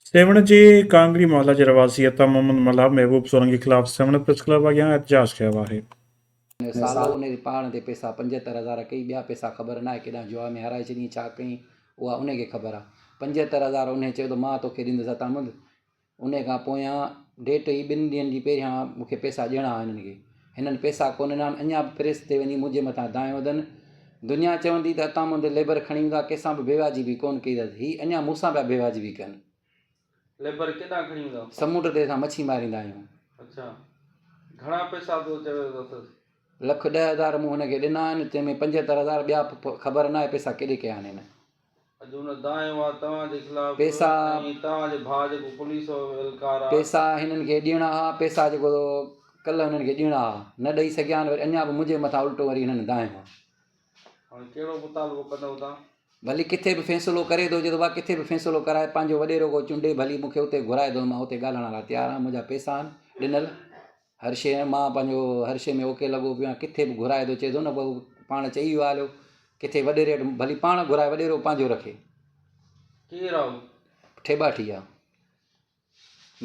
سيوهڻ جي ڪانگڙي محلا جي رهواسي عطا محمد ملاح محبوب سولنگي خلاف سيوهڻ پريس ڪلب اڳيان احتجاج ڪيو آهي. سالو انهي تي پاڻ تي پئسا 75 هزار ڪئي ٻيا پئسا خبر ناهي ڪيڏانهن جوا ۾ هارائي ڇڏيائين ڇا ڪيائين اها انهي کي خبر آ 75 هزار انهي چيو ته مان توکي ڏيندس عطا محمد انهي کان پويان ڊيٽ هئي ٻن ڏينهن جي پهريان مون کي پئسا ڏيڻا هئا هنن کي هنن پئسا ڪونه ڏنا آهن اڃا به پريس تي وڃي منهنجي مٿان دانهيو اٿن دنيا چوندي ته عطا محمد ليبر کڻي ويندا ڪنهن سان به بيواجبي ڪونه ڪئي اٿس هي اڃا مون سان پيا بيواجبي ڪن. ليبر ڪيڏانهن کڻي ويندا؟ سمنڊ تي اسان مڇي ماريندا آهيون. اڇا گهڻا پئسا تو چوي اٿس؟ لک 10,000 مون هن کي ڏنا آهن تنهن ۾ 75,000 ٻيا خبر ناهي پئسا ڪيڏي ڪيا آهن هن. اڄ هن دانهيو آ توهان جي خلاف پئسا ۽ توهان جي ڀاء جيڪو پوليس اهلڪار آ. پئسا هنن کي ڏيڻا ها پئسا جيڪو ڪلهه هنن کي ڏيڻا ها نه ڏئي سگهيا آهن وري اڃا به منهنجي مٿان الٽو وري هنن دانهيو آ. هاڻي ڪهڙو مطالبو ڪندؤ توهان؟ ڀلي ڪٿي به فيصلو ڪري ٿو چئي ٿو ڀاء ڪٿي به فيصلو ڪرائي پنهنجو وڏيرو ڪو چونڊي ڀلي مون کي اتي گهرائي ٿو مان اتي ڳالهائڻ لاء تيار آهيان منهنجا پئسا آهن ڏنل هر شيء مان پنهنجو هر شيء ۾ اوڪي لڳو پيو آهيان ڪٿي به گهرائي ٿو چئي ٿو نه پاڻ چئي ويو آهي هليو ڪٿي وڏيري وٽ ڀلي پاڻ گهرائي وڏيرو پنهنجو رکي. ڪير آهي هو؟ ٺيٻاٺي آهي.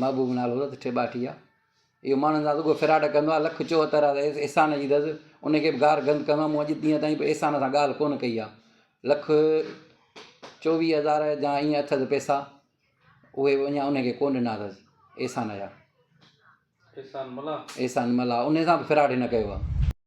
محبوب نالو اٿس ٺيٻاٺي آ اهو ماڻهن سان رڳو فراڊ ڪندو آ لک 74 احسان جي اٿس ان کي به گار گند ڪندو آ مون اڄ ڏينهن تائين به احسان سان ڳالهه ڪونه ڪئي آ لک 24,000 جا ائين اٿس پئسا اهي به اڃا ان کي ڪونه ڏنا اٿس احسان جا احسان ملاح احسان ملاح ان سان به فراڊ هن ڪيو آ.